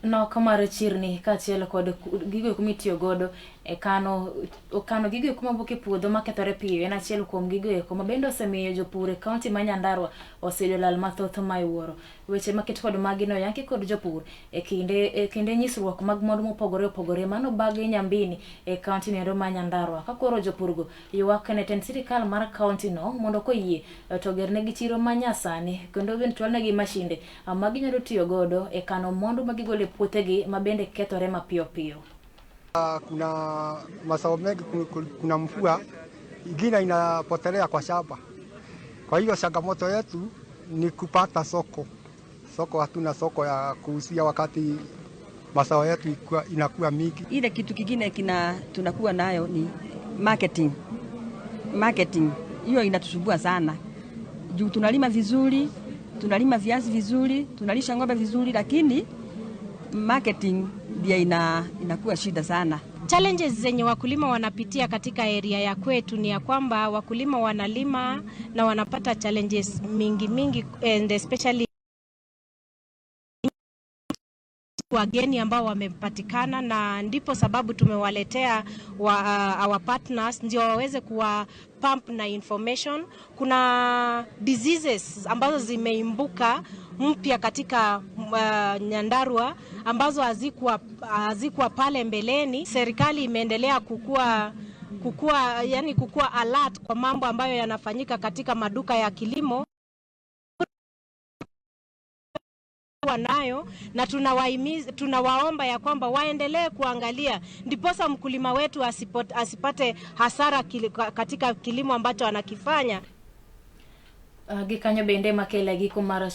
Nok mar chirni kaachiel kod gigo eko mitiyo godo e kano kano gigo eko mawuok e puodho makethore piyo en achiel kuom gigo eko ma bende osemiyo jopur e kaunti ma Nyandarua oseyudo lal mathoth ma iwuoro. Weche maket kod magi noyangi kod jopur e kinde e kinde nyisruok mag mwandu mopogore opogore mano bag Nyambini e kaunti noendo ma Nyandarua. Ka koro jopurgo ywak ne tend sirikal mar kaunti no mondo koyie to gernegi chiro ma nyasani kendo bende chwalnegi mashinde ma ginyalo tiyo godo e kano mwandu ma gigolo e puothegi ma bende kethore mapiyo piyo. Kuna mazao mengi, kuna mvua ingine inapotelea kwa shamba. Kwa hiyo changamoto yetu ni kupata soko. Soko hatuna soko ya kuuzia wakati mazao yetu inakuwa mingi. Ile kitu kingine kina tunakuwa nayo ni marketing. Marketing hiyo inatusumbua sana juu tunalima vizuri, tunalima viazi vizuri, tunalisha ng'ombe vizuri, lakini marketing ndio inakuwa shida sana. Challenges zenye wakulima wanapitia katika area ya kwetu ni ya kwamba wakulima wanalima na wanapata challenges mingi mingi, and especially wageni ambao wamepatikana, na ndipo sababu tumewaletea our partners ndio waweze kuwa pump na information. Kuna diseases ambazo zimeimbuka mpya katika Nyandarua ambazo hazikuwa pale mbeleni. Serikali imeendelea kukua, yani kukua alert kwa mambo ambayo yanafanyika katika maduka ya kilimo nayo na tunawaomba ya kwamba waendelee kuangalia ndiposa mkulima wetu asipate hasara katika kilimo ambacho anakifanya. Gikanyo bende makele giko mar